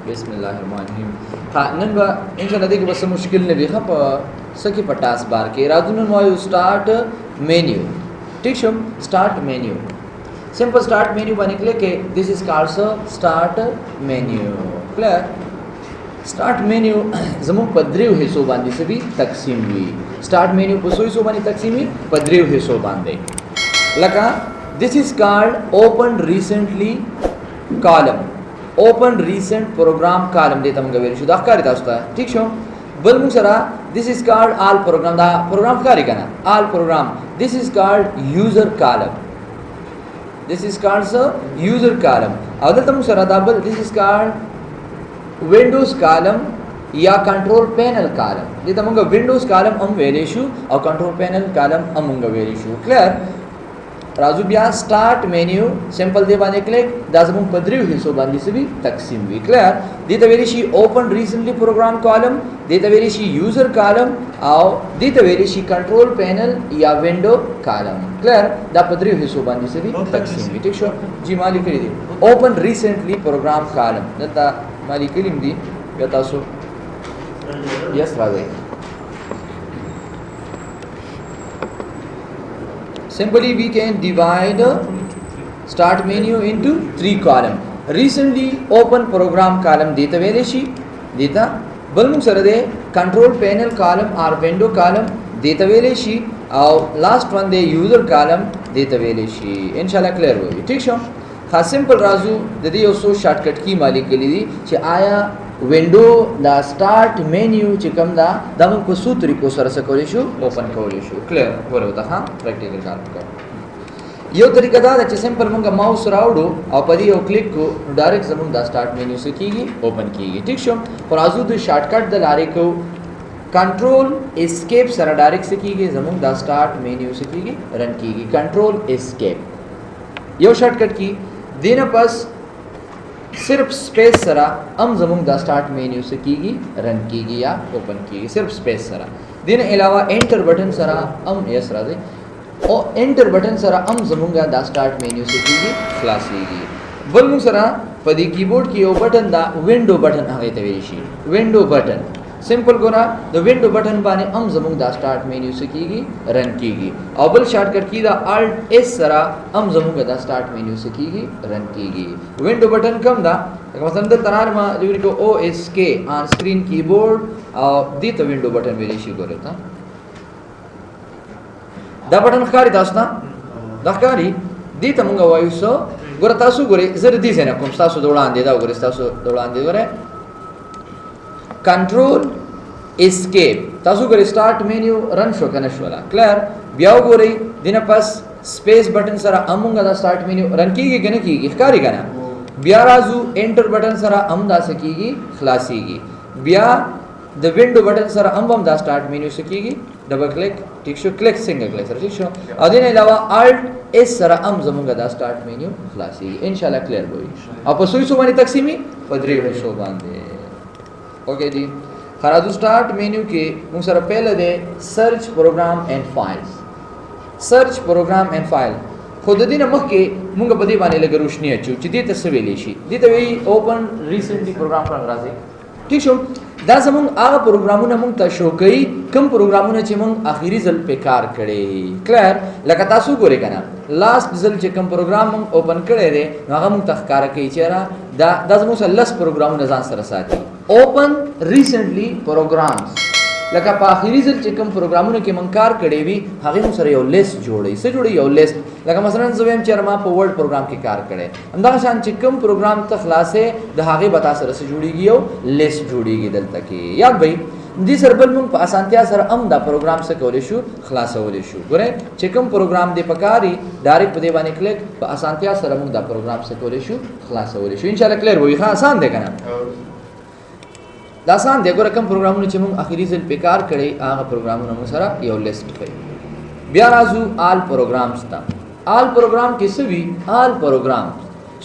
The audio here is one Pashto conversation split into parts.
بسم الله الرحمن الرحیم. ها، نن به ان شاء الله دې کې بس مشکل نه وي. ښه، په څه کې؟ په ټاسک بار کې راځو. نن وایو سٹارټ مینیو، ٹھیک شو؟ سٹارټ مینیو، simple start menu باندې کلیک کې. This is called start menu. Clear? Start menu زموږ په دریو حصو باندې سبي تقسیم وي. سٹارټ مینیو په څو حصو باندې تقسیم وي؟ په دریو حصو باندې. لکه this is called open recently column, open recent program column دې ته موږ ویل شو. دا ښکاري تاسو ته؟ ٹھیک شو. بل موږ سره this is called all program. دا پروګرام ښکاري کنه؟ All program. This is called user column, this is called user column. او دلته موږ سره دا بل this is called windows column یا control panel column. دې ته موږ windows column هم ویلی شو او control panel column هم موږ ویلی شو. کلیر؟ راځو بیا سٹارټ مینیو، سمپل دی باندې کلیک. دا زموږ په دریو حصو باندې سوي تقسیم وي. کلیر؟ دې ته ویلی شي open recently program column, دې ته ویلی شي user column او دې ته ویلی شي کنټرول پینل یا window column. Clear? دا په دریو حصو باندې سوي تقسیم وي. ٹھیک شو؟ جی، ما لیکلي دي open recently program column. دلته ما لیکلي دي. بیا تاسو یس راځئ. Simply we can divide start menu into three column. Recently open program column دیتا ویلی شي دیتا. بل موږ سره دی control panel column or window column دیتا ویلی شي، او لاست ون دی user column دیتا ویلی شي. ان شاء الله کلیر وي. ٹھیک شو؟ ها، سمپل راځو. د دې یو څو شارټکټ کی ما لیکلي دي چې آیا وینډو دا سٹارټ مینیو چې کوم دا دا موږ په څو طریقو سره څه کولی شو؟ اوپن کولی شو. کلیر؟ ګوره ورته. ها، پریکټیکل کار وکړو. یو طریقه دا ده چې سمپل موږ ماوس راوړو او په دې یو کلیک کو، نو ډایرکټ زموږ دا سٹارټ مینیو څه کیږي؟ اوپن کیږي. ټیک شو؟ خو راځو د شارټکټ د لارې کو. کنټرول اسکیپ سره ډایرکټ څه کیږي؟ زموږ دا سٹارټ مینیو څه کیږي؟ رن کیږي. کنټرول اسکیپ یو شارټکټ کی. دینه پس صرف سپیس سره هم زموږ دا سٹارټ مینیو څه کیږي؟ رن کیږي یا اوپن کیږي، صرف سپیس سره. دین علاوه انټر بٹن سره هم، یس راځي، او انټر بٹن سره هم زمونږ دا سٹارټ مینیو څه کیږي؟ خلاصيږي. بل موږ سره په دې کیبورډ کې یو بٹن دا وینډو بٹن، هغه ته ویل شي window button. Simple ګورا، د وینډو بٹن باندې هم زمونږ دا سٹارټ مینیو څه کیږي؟ رن کیږي. او بل شارټکټ کی دا آلټ اس سره هم زمونږ دا سٹارټ مینیو څه کیږي؟ رن کیږي. وینډو بٹن کم دا، لکه مثلا د ترار ما لیکو او اس کې آن سکرین کیبورډ، او دې ته وینډو بٹن ویل شي. ګوره تا دا بٹن ښکاري تاسو ته؟ دا ښکاري؟ دې ته مونږ وایو څه؟ ګوره تاسو ګورئ، زه دې ځای نه کوم ستاسو د وړاندې. دا وګورئ، ستاسو د وړاندې ګورئ، کنټرول اسکیپ. تاسو ګورئ، سٹارټ مینیو رن شو کنه؟ شولا؟ کلیر؟ بیا وګورئ، دینه پس سپیس بٹن سره هم مونږ دا سٹارټ مینیو رن کیږي کنه؟ کیږي، ښکاري کنه؟ بیا راځو، انټر بٹن سره هم دا څه کیږي؟ خلاصيږي. بیا د وینډو بٹن سره هم هم دا سٹارټ مینیو څه کیږي؟ ډبل کلیک. ٹھیک شو؟ کلیک، سنگل کلیک سره. ٹھیک شو؟ او دین علاوه آلټ اس سره هم زمونږ دا سٹارټ مینیو خلاصيږي. ان شاء الله کلیر وي. او په څو حصو باندې تقسیمي؟ په درې حصو باندې. اوکے جی، خراجو سٹارټ مینیو کې موږ سره پهله دی search program and files. Search program and file. خو د دې نه مخکې مونږ په دې باندې لږ روشني اچو چې دې ته څه ویلی شي. دې ته وایي open recently program پر راځي. ټیک شو؟ دا زمونږ هغه پروګرامونه مونږ ته شو کوي کوم پروګرامونه چې مونږ اخیری ځل په کار کړي. کلیر؟ لکه تاسو ګورئ کنه، لاست ځل چې کوم پروګرام مونږ اوپن کړی دی، نو هغه مونږ ته ښکاره کوي چې را دا زمونږ سره لس پروګرامونه ځان سره ساتي. Open recently programs, لکه په اخیری ځل چې کوم پروګرامونه کې مونږ کار کړی وي، هغه مونږ سره یو لیست جوړي. څه جوړي؟ یو لیست. لکه مثلا زه وایم چې ما په ورډ پروګرام کې کار کړی، همدغه شان چې کوم پروګرام ته خلاصې، د هغې به تا سره څه جوړیږي؟ یو لیست جوړیږي دلته کې. یاد بھائی، دې سره بل مونږ په اسانتیا سره هم دا پروګرام څه کولی شو؟ خلاصولی شو. ګورئ، چې کوم پروګرام دې پکاري، ډایرکټ په دې باندې کلیک، په اسانتیا سره مونږ دا پروګرام څه کولی شو؟ خلاصولی شو. ان شاء الله کلیر وي. ښه، آسان دی کنه؟ دا آسان دی. ګوره، کوم پروګرامونه چې مونږ اخیری ځل په کار کړی، هغه پروګرامونه مونږ سره یو لیست کوي. بیا راځو آل پروګرامز ته. آل پروګرام کې څه وي؟ آل پروګرام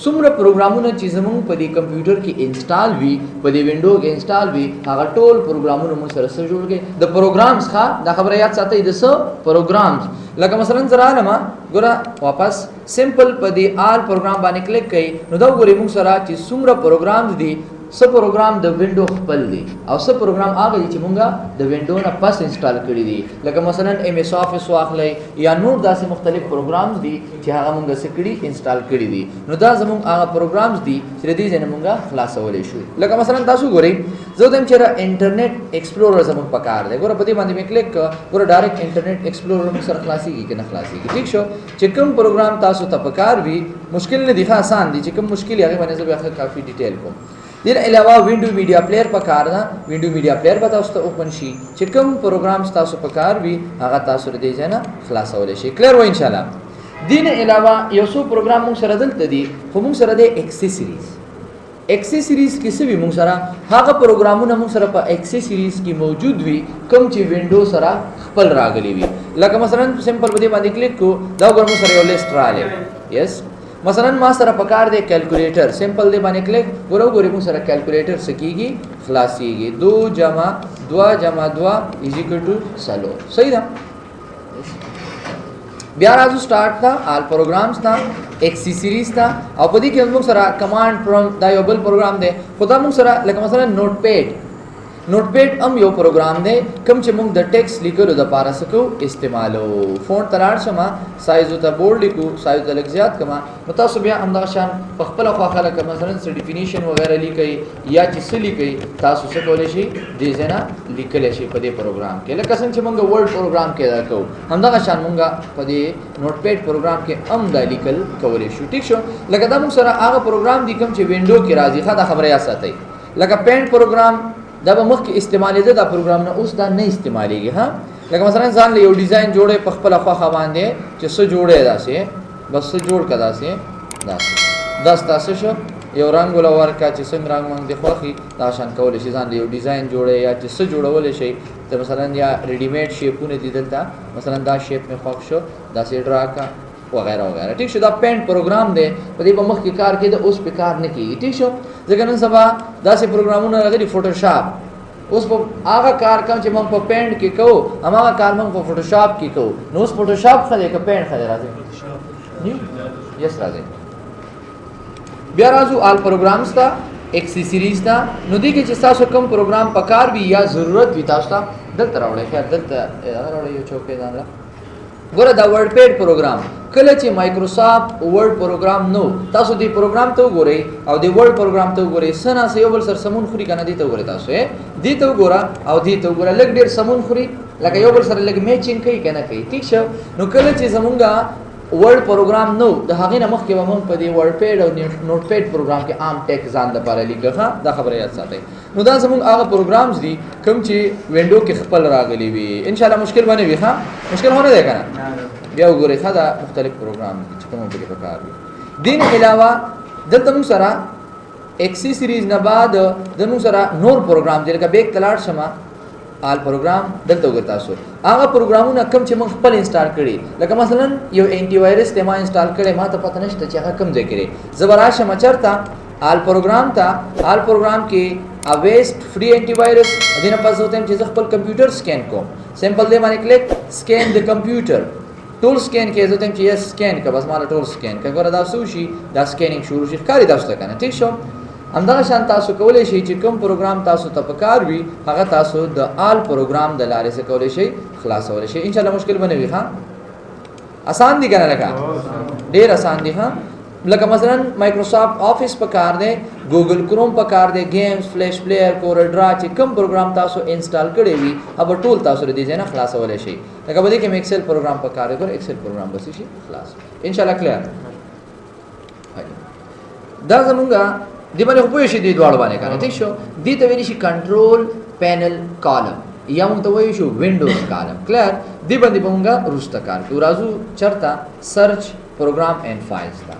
څومره پروګرامونه چې زمونږ په دې کمپیوټر کې انسټال وي، په دې وینډو کې انسټال وي، هغه ټول پروګرامونه مونږ سره څه جوړ کړي؟ د پروګرامز. ښه، دا خبره یاد ساتئ، د څه پروګرامز. لکه مثلا زه رالم، ګوره واپس سمپل په دې آل پروګرام باندې کلیک کړئ، نو دا وګورئ، مونږ سره چې څومره پروګرامز دي، څه پروګرام د وینډو خپل دی او څه پروګرام هغه دي چې مونږه د وینډو نه پس انسټال کړی دي، لکه مثلا MS Office واخلئ یا نور داسې مختلف پروګرامز دي چې هغه مونږه څه کړي انسټال کړي دي. نو دا زمونږ هغه پروګرامز دي چې د دې ځای نه مونږه خلاصولی شو. لکه مثلا تاسو ګورئ، زه وایم چې انټرنیټ ایکسپلورر زمونږ په کار دی، ګوره په دې باندې مې کلیک کړ، ګوره ډایرکټ انټرنیټ ایکسپلورر موږ سره خلاصېږي که نه خلاصېږي. ټیک شو، چې کوم پروګرام تاسو ته په کار وي مشکل نه دی، ښه اسان دی، چې کوم مشکل یې هغې باندې زه بیا ښه کافي ډیټیل کوم. دې نه علاوه وینډو میډیا پلیر په کار ده، وینډو میډیا پلیر به تاسو ته اوپن شي، چې کوم پروګرام ستاسو په کار وي هغه تاسو له دې ځای نه خلاصولی شئ. کلیر و انشاءالله. دې نه علاوه یو څو پروګرام موږ سره دلته دي، خو موږ سره دی اکسیسریز. اکسیسریز کې څه وي؟ موږ سره هغه پروګرامونه موږ سره په اکسیسریز کې موجود وي کوم چې وینډو سره خپل راغلي وي. لکه مثلا سمپل په دې باندې کلیک کو، دا وګوره موږ سره یو لیست راغلی. یس، مثلا ما سره پکار دی کیلکولیټر، سمپل دی باندې کلیک، ګوره وګورئ موږ سره کیلکولیټر څه کیږي خلاصیږي. 2 جمع 2 جمع 2 از ایکوال ټو 4، صحیح ده. بیا راځو سٹارټ ته، آل پروګرامز ته، اکسیسریز ته، او په دې کې موږ سره کمانډ پروم دا یو بل پروګرام دی، خو دا موږ سره لکه مثلا نوټ پیډ، نوټ پیډ هم یو پروګرام دی کوم چې موږ د ټیکس لیکلو دپاره څه کوو استعمالو. فونټ ته لاړ شم، سایز ته بولډ لیکو، سایز ته لږ زیات کړم، نو تاسو بیا همدغه شان په خپله خوښه لکه مثلا څه ډیفینیشن وغیره لیکئ یا چې څه لیکئ تاسو څه کولی شئ دې ځای نه لیکلی شئ په دې پروګرام کې. لکه څنګه چې موږ ورډ پروګرام کې دا کوو، همدغه شان موږ په دې نوټ پیډ پروګرام کې هم دا لیکل کولی شو. ټیک شو، لکه دا موږ سره هغه پروګرام دی کوم چې وینډو کې راځي. ښه دا خبره یاد ساتئ. لکه پینټ پروګرام دا به مخکې استعمالېده، دا پروګرام نه اوس دا نه استعمالېږي. ها، لکه مثلا ځان له یو ډیزاین جوړې په خپله خوښه باندې چې څه جوړې داسې بس څه جوړ که داسې داسې دا ستاسو شو، یو رنګ وله ورکړه چې څنګه رنګ مونږ دې خوښي دا شان کولی شي ځان له یو ډیزاین جوړې یا چې څه جوړولی شي. ته مثلا یا ریډیمیډ شیپونه دي دلته، مثلا دا شیپ مې خوښ شو داسې ډرا کړه وغیره وغیره. ټیک شو، دا پینټ پروګرام دی، په دې به مخکې کار کېده اوس پې کار نه کېږي. ټیک شو، ځکه نن سبا داسې پروګرامونه راغلي فوټوشاپ، اوس په هغه کار کوم چې موږ په پینټ کې کوو هماغه کار موږ په فوټوشاپ کې کوو. نو اوس فوټوشاپ ښه دی که پینټ ښه دی؟ راځئ یس راځئ. بیا راځو آل پروګرامز ته، اکسیسریز ته. نو دې کې چې تاسو کوم پروګرام په کار وي یا ضرورت وي تاسو ته دلته راوړئ. خیر دلته هغه راوړئ یو چوکۍ ځان له. ګوره دا ورډ پیډ پروګرام کله چې مایکروسافټ ورډ پروګرام نو تاسو دې پروګرام ته وګورئ او دې ورډ پروګرام ته وګورئ، څه نا څه یو بل سره سمون خوري که نه؟ دې ته وګورئ تاسو، دې ته وګوره او دې ته وګوره، لږ ډېر سمون خوري، لکه یو بل سره لږ میچینګ کوي که نه کوي؟ ټیک شو. نو کله چې زمونږ ورډ پروګرام نو د هغې نه مخکې به موږ په دې ورډ پیډ او نوټ پیډ پروګرام کې عام ټیک ځان دپاره لیکه. ښه دا خبره یاد ساتئ. نو دا زمونږ هغه پروګرامز دي کوم چې وینډو کې خپل راغلي وي. انشاءالله مشکل به نه وي. ښه مشکل خو نه دی که نه؟ بیا وګورئ ښه دا مختلف پروګرام دي چې کوم پکې پکار وي. دې نه علاوه دلته موږ سره اکسیسریز نه بعد د موږ سره نور پروګرام دی، لکه بیک ته لاړ شم آل پروګرام دلته وګورئ تاسو هغه پروګرامونه کوم چې موږ خپل انسټال کړي، لکه مثلا یو انټي وایرس ته ما انسټال کړی، ما ته پته نشته چې هغه کوم ځای کې دی. زه به راشم چېرته آل پروګرام ته، آل پروګرام کې اویسټ فری انټي وایرس، دې نه پس زه ورته وایم چې زه خپل کمپیوټر سکین کوم. سمپل دی باندې کلیک، سکین د کمپیوټر، ټول سکین کې زه ورته وایم چې یس سکین که، بس ما له ټول سکین که. ګوره دا څه وشي، دا سکینینګ شروع شي، ښکاري تاسو ته که نه؟ ټیک شو. همدغه شان تاسو کولی شئ چې کوم پروګرام تاسو ته پکار وي هغه تاسو د آل پروګرام د لارې څه کولی شئ خلاصولی شئ. انشاءالله مشکل به نه وي. ښه اسان دي که نه؟ لکه ډېر اسان دي. ښه لکه مثلا مایکروسافټ آفیس پکار دی، ګوګل کروم پکار دی، گیمز، فلیش پلیر، کورل ډرا، چې کوم پروګرام تاسو انسټال کړی وي هغه ټول تاسو له دې ځای نه خلاصولی شئ. لکه په دې کې مې ایکسل پروګرام پکار دی، ګوره ایکسل پروګرام به څه شي خلاص انشاءالله. کلیر دا زمونږه دې باندې خو پوه شئ دې دواړو باندې که نه؟ ټیک شو. دې ته ویلی شي کنټرول پینل کالم یا موږ ته وایو شو وینډوز کالم. کلیر دې باندې به مونږ وروسته کار کوو. راځو چېرته سرچ پروګرام اینډ فایلز ته.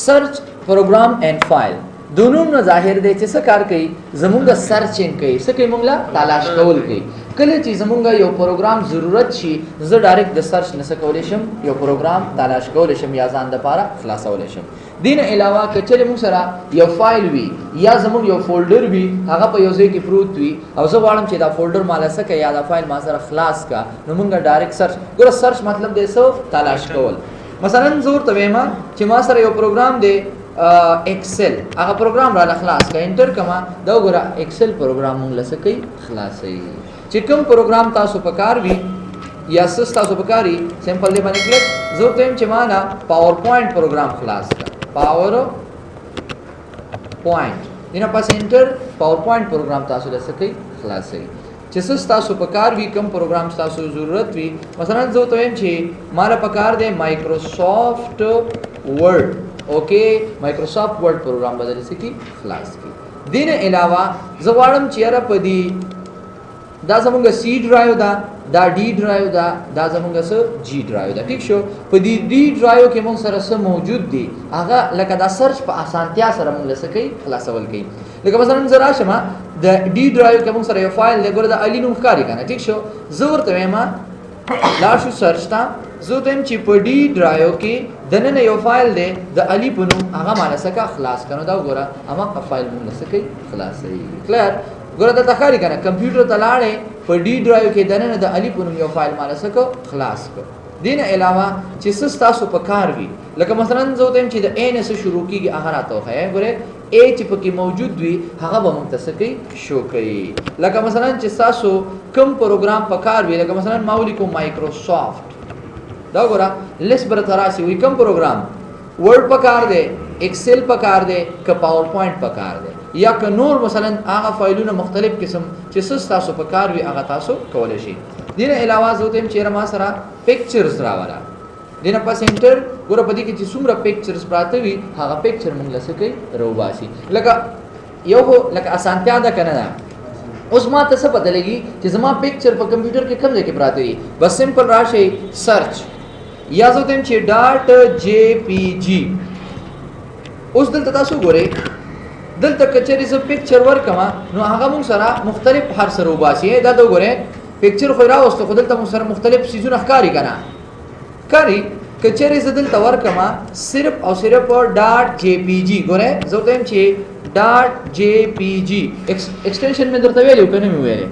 سرچ پروګرام اینډ فایل د نوم نه ظاهر دی چې څه کار کوي، زمونږ سرچینګ کوي. څه کوي؟ مونږ له تلاش کول کوي. کله چې زمونږ یو پروګرام ضرورت شي زه ډایرکټ د سرچ نه څه کولی شم، یو پروګرام تلاش کولی شم یا ځان دپاره خلاصولی شم. دې نه علاوه که چېرې موږ سره یو فایل وي یا زمونږ یو فولډر وي، هغه په یو ځای کې پروت وي او زه غواړم چې دا فولډر ما له څه که یا دا فایل ما سره خلاص کا، نو مونږ ډایرکټ سرچ. ګوره سرچ مطلب دی څه؟ تلاش کول. مثلا زه ورته وایم چې ما سره یو پروګرام دی Excel هغه پروګرام را خلاص کا، enter کما، دا وګوره Excel پروګرام مونږ له څه کوي؟ خلاصوي. چې کوم پروګرام تاسو پکار وي یا څه تاسو پکاري، simple دی باندې کلیک. زه ورته وایم چې ما نه PowerPoint پروګرام خلاص کا، PowerPoint، دینه پس enter، PowerPoint پروګرام تاسو له څه کوي؟ خلاصوي. چې څه ستاسو پکار وي، کوم پروګرام ستاسو ضرورت وي، مثلا زه ورته وایم چې ما له پکار دی Microsoft Word، okay، Microsoft Word پروګرام به درته څه کړي؟ خلاص کړي. دې نه علاوه زه غواړم چې یاره په دې دا زمونږ C drive ده، دا D drive ده، دا زمونږ څه G drive ده، ټیک شو؟ په دې D drive کې مونږ سره څه موجود دي، هغه لکه دا search په اسانتیا سره مونږ له څه کوي؟ خلاصول کوي. لکه مثلا زه راشم د D drive کې مونږ سره یو فایل دی، ګوره د علي نوم ښکاري که نه، ټیک شو؟ زه ورته وایم لاړ شو search ته، زه ورته وایم چې په D drive کې دننه یو فایل دی د علي په نوم، هغه ما له څه که خلاص که. نو دا وګوره هماغه فایل مونږ له څه کوي؟ خلاصوي. clear؟ ګوره دلته ښکاري که نه، کمپیوټر ته لاړې، په D drive کې دننه د علي په نوم یو فایل ما له څه که خلاص کړ. دې نه علاوه چې څه ستاسو په کار وي، لکه مثلا زه ورته وایم چې د A نه څه شروع کېږي هغه راته وښیه، ګوره A چې پکې موجود وي هغه به موږ ته څه کوي؟ شو کوي. لکه مثلا چې ستاسو کوم پروګرام په کار وي، لکه مثلا ما ولیکو مایکروسافټ، دا وګوره لیست به راته راسي، وایي کوم پروګرام، Word په کار دی، Excel په کار دی، که PowerPoint په کار دی، یا که نور مثلا هغه فایلونه مختلف قسم چې څه ستاسو په کار وي هغه تاسو کولی شئ. دې نه علاوه زه ورته وایم چې یاره ما سره pictures راوله، دې نه پس enter، ګوره په دې کې چې څومره pictures پراته وي هغه picture مونږ له څه کوي؟ راوباسي. لکه یو خو لکه اسانتیا ده که نه ده؟ اوس ما ته څه پته لګي چې زما picture په کمپیوټر کې کوم ځای کې پراته دي؟ بس simple راشئ search، یا زه ورته وایم چې .jpg. اوس دلته تاسو ګورئ، دلته که چېرې زه picture ورکړم نو هغه مونږ سره مختلف هر څه راوباسي. دا ته وګورئ picture خو یې راوستو، خو دلته مونږ سره مختلف څیزونه ښکاري که نه ښکاري؟ که چېرې زه دلته ورکړم صرف او صرف .jpg، ګورئ زه ورته وایم چې .jpg، extension مې درته ویلی که نه مې ویلی؟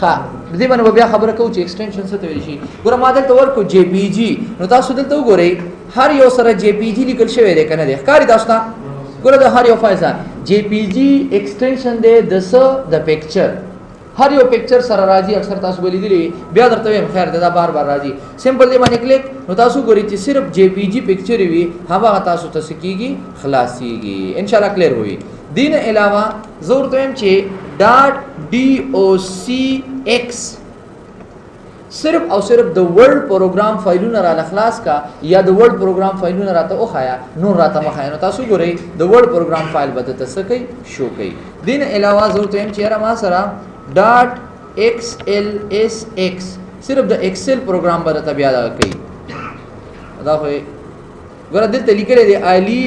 ښه، دې باندې به بیا خبره کوو چې extension څه ته ویل شي. ګوره ما دلته ورکړو JPG، نو تاسو دلته وګورئ هر یو سره JPG لیکل شوی دی که نه دی؟ ښکاري تاسو ته؟ ګوره د هر یو فایل سره JPG extension دی د څه؟ د picture. هر یو picture سره راځي، اکثر تاسو به لیدلی وي، بیا درته وایم خیر دی، دا بار بار راځي. simple دی باندې کلیک، نو تاسو ګورئ چې صرف JPG picture وي هغه تاسو ته څه کېږي؟ خلاصېږي. ان شاء الله clear وي. دې نه علاوه زه ورته وایم چې .docx صرف او صرف د Word پروګرام فایلونه را خلاص کا، یا د Word پروګرام فایلونه راته وښایه، نور راته مه ښایه. نو تاسو ګورئ د Word پروګرام فایل به درته څه کوي؟ شو کوي. دې نه علاوه زه ورته وایم چې یاره ما سره .xlsx صرف د Excel پروګرام به درته بیا دغه کوي. دا خو ګوره دلته لیکلی دی علي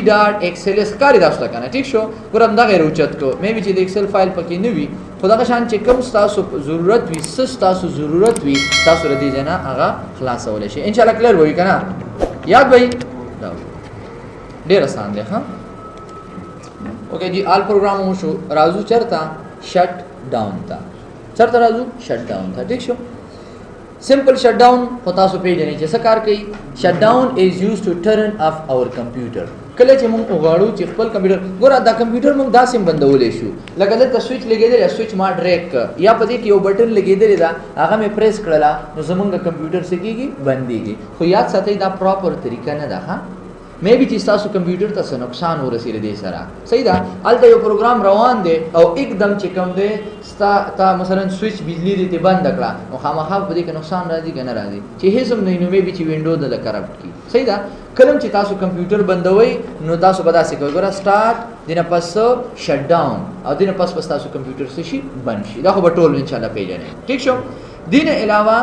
.xls ښکاري تاسو ته که نه؟ ټیک شو؟ ګوره همدغه یې راوچت کړو، maybe چې د Excel فایل پکې نه وي، خو دغه شان چې کوم ستاسو ضرورت وي، څه ستاسو ضرورت وي، تاسو له دې ځای نه هغه خلاصولی شئ. ان شاء الله clear به وي که نه؟ یاد به وي؟ دا ډېر اسان دی. ښه okay جی، all پروګرام مو شو. راځو چېرته؟ shut down ته. چېرته راځو؟ shut down ته. ټیک شو؟ simple shut down خو تاسو پیژنئ چې څه کار کوي. Shut down is used to turn off our computer. کله چې موږ وغواړو چې خپل کمپیوټر، ګوره دا کمپیوټر موږ داسې هم بندولی شو، لکه دلته سویچ لګېدلی، سویچ ما drag کړ، یا په دې کې یو بټن لګېدلی ده هغه مې پریس کړله، نو زمونږ کمپیوټر څه کېږي؟ بندېږي. خو یاد ساتئ دا proper طریقه نه ده. ښه maybe چې ستاسو کمپیوټر ته څه نقصان ورسېږي دې سره، صحیح ده، هلته یو پروګرام روان دی او اکدم چې کوم دی ستا تا مثلا سویچ بجلی دې ته بنده کړه، نو خامخا په دې کې نقصان راځي که نه راځي؟ چې هېڅ هم نه وي، نو maybe چې window دله corrupt کړي. صحیح ده، کله چې تاسو کمپیوټر بندوئ نو تاسو به داسې کوئ، ګوره start دې نه پس shut down، او دې نه پس به ستاسو کمپیوټر څه شي؟ بند شي. دا خو به ټول ان شاء الله پېژنئ. ټیک شو؟ دې نه علاوه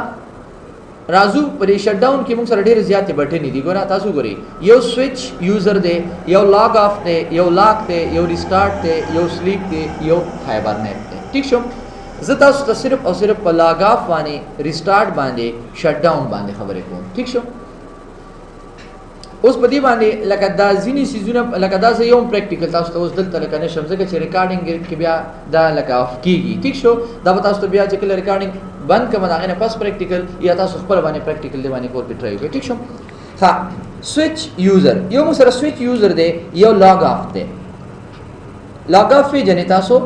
راځو په دې shut down کې موږ سره ډېرې زیاتې بټنې دي. ګوره تاسو ګورئ، یو switch user دی، یو log off دی، یو lock دی، یو restart دی، یو sleep دی، یو hibernate دی. ټیک شو؟ زه تاسو ته صرف او صرف په log off باندې، restart باندې، shut down باندې خبرې کوم. ټیک شو؟ اوس په دې باندې لکه دا ځینې څیزونه، لکه دا زه یو practical تاسو ته اوس دلته لکه نشم، ځکه چې recording کې بیا دا لکه off کېږي. ټیک شو؟ دا به تاسو ته بیا چې کله recording بند کړم د هغې نه پس practical، یا تاسو خپله باندې practical دې باندې کور کې try وکړئ. ټیک شو؟ ښه، سویچ یوزر، یو مو سره سویچ یوزر دی، یو لاګ آف دی. لاګ آف پیژنئ تاسو؟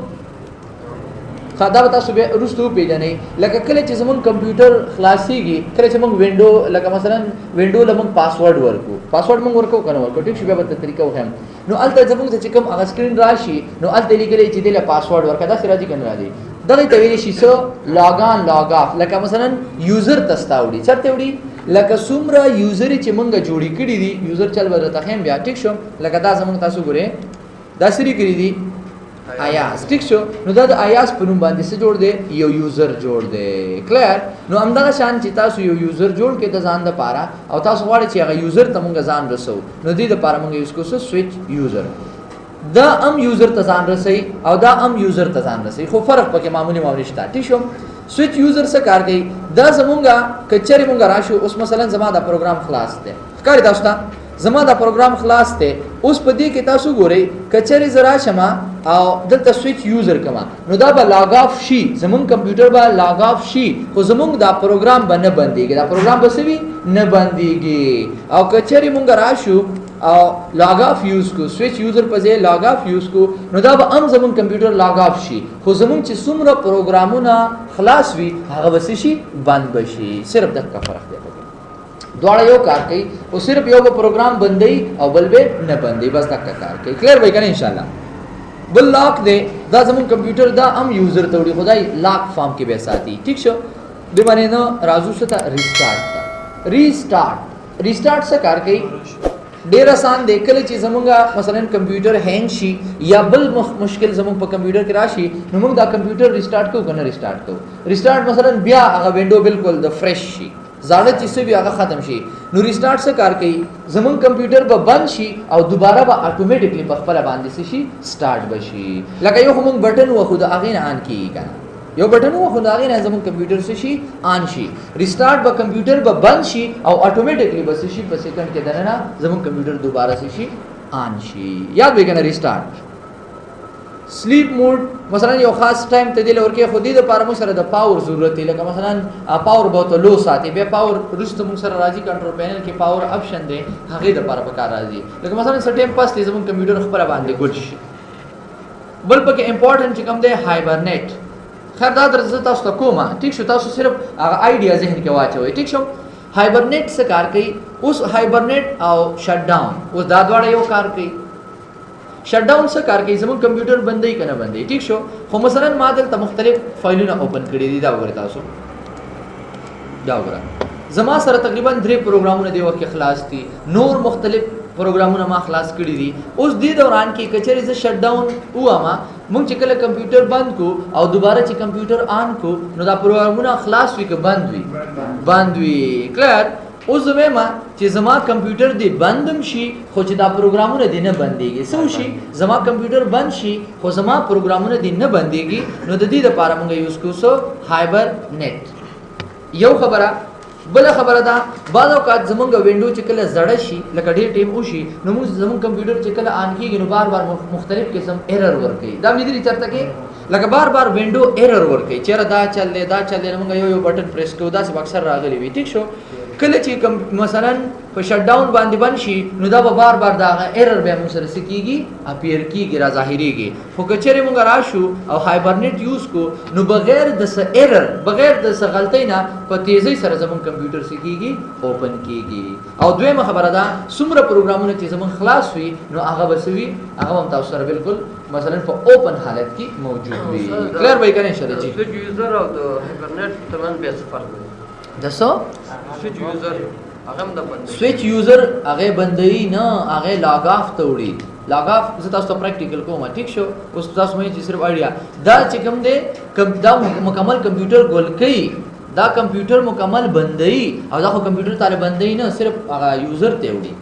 ښه، دا به تاسو بیا وروسته وپېژنئ. لکه کله چې زموږ کمپیوټر خلاصېږي، کله چې موږ وینډو، لکه مثلا وینډو له موږ پاسورډ ورکو، پاسورډ موږ ورکو که نه ورکو؟ ټیک شو، بیا به درته طریقه وښیم. نو هلته زموږ ته چې کوم هغه سکرین راشي، نو هلته لیکلی چې دې له پاسورډ ورکړه، داسې راځي که نه راځي؟ دغې ته ویلی شي څه؟ لاګ آن لاګ آف. لکه مثلا یوزر ته ستا وړي، چېرته وړي؟ لکه څومره یوزر چې موږ جوړې کړي دي، یوزر چل به درته ښیم بیا. ټیک شو، لکه دا زموږ تاسو ګورئ دا څه لیکلي دي؟ ایاز. ټیک شو، نو دا د ایاز په نوم باندې څه جوړ دی؟ یو یوزر جوړ دی. کلیر؟ نو همدغه شان چې تاسو یو یوزر جوړ کړئ د ځان دپاره، او تاسو غواړئ چې هغه یوزر ته مونږ ځان رسوو، نو دې دپاره مونږ یوز کوو څه؟ سویچ یوزر. دا ام یوزر ته ځان رسوي او دا ام یوزر ته ځان رسوي، خو فرق پکې معمولي معمولي شته. ټیک شو، سویچ یوزر څه کار کوي؟ دا زمونږه که چېرې مونږ راشو، اوس مثلا زما دا پروګرام خلاص دی، ښکاري تاسو ته؟ زما دا پروګرام خلاص دی. اوس په دې کې تاسو ګورئ که چېرې زه راشم او دلته سویچ یوزر کما، نو دا به لاګ آف شي، زمونږ کمپیوټر به لاګ آف شي، خو زمونږ دا پروګرام به نه بندېږي، دا پروګرام به څه وي؟ نه بندېږي. او که چېرې مونږ راشو او لاګ آف یوز کو، سویچ یوزر په ځای لاګ آف یوز کو، نو دا به هم زمونږ کمپیوټر لاګ آف شي، خو زمونږ چې څومره پروګرامونه خلاص وي هغه به څه شي؟ بند به شي. صرف دغه فرق دی پکې، دواړه یو کار کوي، خو صرف یو به پروګرام بندوي او بل به نه بندوي، بس دغه کار کوي. کلیر به کنه ان شاء الله. بل لاک دی، دا زمونږ کمپیوټر دا هم یوزر ته وړي، خدای لاک فارم کې به ساتي. ټیک شو، دې باندې نو راځو څه ته؟ ریسټارټ ته. ریسټارټ، ریسټارټ څه کار کوي؟ ډیر آسان دی. کله چې زمونږ مثلا کمپیوټر هینګ شي یا بل مشکل زمونږ په کمپیوټر کې راشي، نو موږ دا کمپیوټر ریسټارټ کوو که نه ریسټارټ کوو؟ ریسټارټ مثلا بیا هغه وینډو بالکل د فریش شي، زاړه چې څه وي هغه ختم شي. نو ریسټارټ څه کار کوي؟ زمونږ کمپیوټر به بند شي او دوباره به اتوماتیکلی په خپله باندې څه شي؟ سټارټ به شي. لکه یو خو موږ بټن وهو د هغې نه آن کېږي که نه، یو بټن وهو د هغې نه زمونږ کمپیوټر څه شي؟ آن شي. ریسټارټ به کمپیوټر به بند شي او اتوماتیکلی به څه شي؟ په سیکنډ کې دننه زمونږ کمپیوټر دوباره څه شي؟ آن شي. یاد وي که نه ریسټارټ؟ سلیپ موډ مثلا یو خاص ټایم ته دی لور کې، خو دې دپاره موږ سره د پاور ضرورت دی. لکه مثلا پاور به ورته لو ساتي، بیا پاور وروسته موږ سره راځي کنټرول پینل کې پاور اپشن دی، هغې دپاره په کار راځي. لکه مثلا څه ټایم پس دی زموږ کمپیوټر خپله باندې ګل شي. بل پکې امپورټنټ چې کوم دی هایبرنیټ. خیر دا درته زه تاسو ته کومه، ټیک شو، تاسو صرف هغه آیډیا ذهن کې واچوئ. ټیک شو، هایبرنیټ څه کار کوي؟ اوس هایبرنیټ او شټ ډاون، اوس دا دواړه یو کار کوي. شټ ډاون څه کار کوي؟ زموږ کمپیوټر بندوي که نه بندوي؟ ټیک شو، خو مثلا ما دلته مختلف فایلونه اوپن کړي دي، دا وګورئ تاسو، دا وګوره زما سره تقریبا درې پروګرامونه دې وخت کې خلاص دي، نور مختلف پروګرامونه ما خلاص کړي دي. اوس دې دوران کې که چېرې زه شټ ډاون ووایم، موږ چې کله کمپیوټر بند کو او دوباره چې کمپیوټر آن کو، نو دا پروګرامونه خلاص وي که بند وي؟ بند وي. کلیر؟ اوس زه وایم چې زما کمپیوټر دې بند هم شي، خو چې دا پروګرامونه دې نه بندېږي. څه وشي؟ زما کمپیوټر بند شي خو زما پروګرامونه دې نه بندېږي. نو د دې دپاره موږ یوز کوو څه؟ هایبرنیټ. یو خبره. بله خبره ده، بعض اوقات زمونږ وینډو چې کله زړه شي، لکه ډېر ټایم وشي، نو موږ زمونږ کمپیوټر چې کله آن کېږي، نو بار بار مختلف قسم ایرر ورکوي. دا مې لیدلي چېرته کې؟ لکه بار بار وینډو ایرر ورکوي، چېرې دا چل دی، دا چل دی، نو موږ یو یو بټن پریس کوو، داسې به اکثر راغلي وي. ټیک شو، کله چې مثلا په شټ ډاون باندې بند شي، نو دا به بار بار دا هغه ایرر بیا موږ سره څه کېږي؟ اپیر کېږي، را ظاهرېږي. خو که چېرې موږ راشو او هایبرنیټ یوز کو، نو بغیر د څه ایرر، بغیر د څه غلطۍ نه په تیزۍ سره زموږ کمپیوټر څه کېږي؟ اوپن کېږي. او دویمه خبره ده، څومره پروګرامونه چې زموږ خلاص وي، نو هغه به څه وي؟ هغه هم تاسو سره بالکل مثلا په اوپن حالت کې موجود وي. کلیر به یې که نه انشاءالله؟ جی. سویچ یوزر او د هایبرنیټ ترمنځ بیا څه فرق دی؟ د څه؟ سویچ یوزر هغه هم د بندوي. سویچ یوزر هغه بندوي نه، هغه لاګ آف ته وړي. لاګ آف زه تاسو ته پریکټیکل کوم. ټیک شو، اوس تاسو مې چې صرف آیډیا دا چې کوم دی، دا مکمل کمپیوټر ګول کوي، دا کمپیوټر مکمل بندوي، او دا خو کمپیوټر ته بندوي نه، صرف هغه یوزر ته وړي.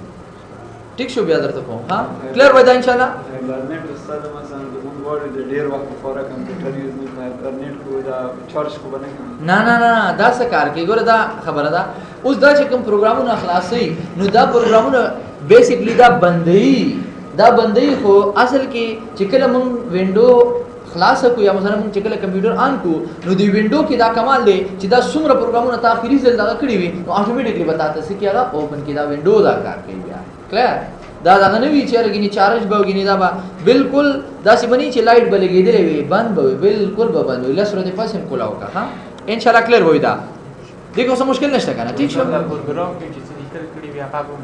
ټیک شو، بیا درته کوم. ها، کلیر وای دا ان شاء الله. هایبرنیټ استاد مثلا د موږ غواړو د ډیر وخت لپاره کمپیوټر یوز نه کړو، هایبرنیټ کو دا چارج خو به نه کوي. نه نه نه، دا څه کار کوي؟ ګوره دا خبره ده، اوس دا چې کوم پروګرامونه خلاصوي، نو دا پروګرامونه بیسیکلی دا بندوي، دا بندوي. خو اصل کې چې کله موږ وینډو خلاصه کو یا مثلا موږ چې کله کمپیوټر آن کو، نو دی وینډو کې دا کمال دی چې دا څومره پروګرامونه تا اخري ځل دغه کړي وي، نو اتوماتیکلی به تاته څه کېږي؟ هغه اوپن کړي. دا وینډو دا کار کوي بیا. کلیر دا دغه نه وي چې ګینه چارج به ګینه دا به بالکل داسې بنی چې لایټ به لګېدلې وي، بند به وي، بالکل به بند وي. لس ورځې پس هم کولاو کا. ها ان شاء الله کلیر وي دا. دې کوم څه مشکل نشته کنه؟ ټیک شو. پروګرام کې چې څه لیکل کړي وي هغه به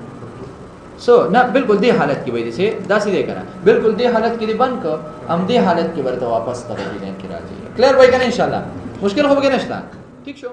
سو نه بالکل دې حالت کې وای دي چې داسې دی کنه، بالکل دې حالت کې دې بند کو، هم دې حالت کې ورته واپس دغه ډیزاین کې راځي. کلیر وای کنه ان شاء الله؟ مشکل خو به نشته. ٹھیک شو.